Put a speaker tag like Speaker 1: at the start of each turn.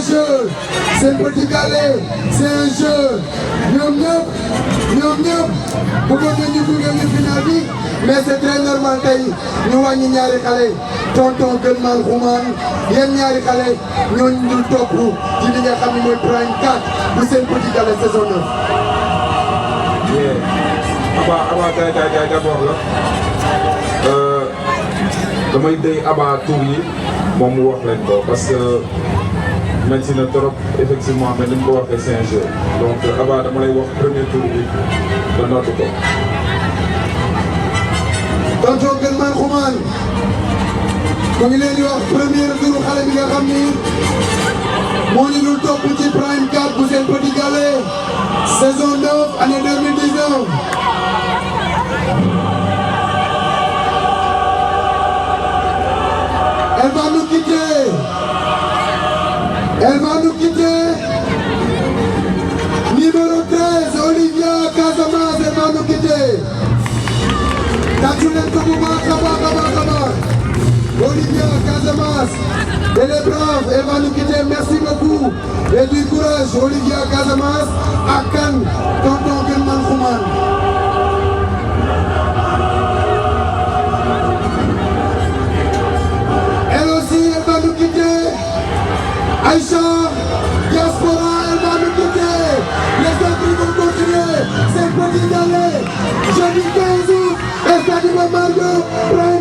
Speaker 1: jeu. C'est un petit galet, c'est un jeu. ñoom ñëpp bëggoon nañu gunge ñu final bi mais c'est très normal tey ñu wàññi ñaari xale tonton Gëlmal Xuman yéen ñaari xale ñooñu dul topp ci li nga xam ne mooy prime 4 bu Sen Petit Gallé saison 9.
Speaker 2: Aba kay d'abord la damay déy Aba tur yi moom mu wax leen ko parce que merci na trop effectivement mais ni mu ko waxee c'est un jeu donc Aba dama lay wax premier tour bi nga noté ko.
Speaker 1: tonton Gëlmal Xuman mu ngi leen di wax premier tour xale bi nga xam ni moo ñu dul topp ci prime 4 bu Sen Petit Gallé saison 9 année 2019. Elle va nous quitter. Elle va nous quitter. Numéro 13, Olivia Casamance, elle va nous quitter. Olivia Casamance, elle est brave, elle va nous quitter. Merci beaucoup. Et du courage, Olivia Casamance, à Cannes, tonton Gëlmal Xuman. Elle aussi, elle va nous quitter. Aïcha Diaspora.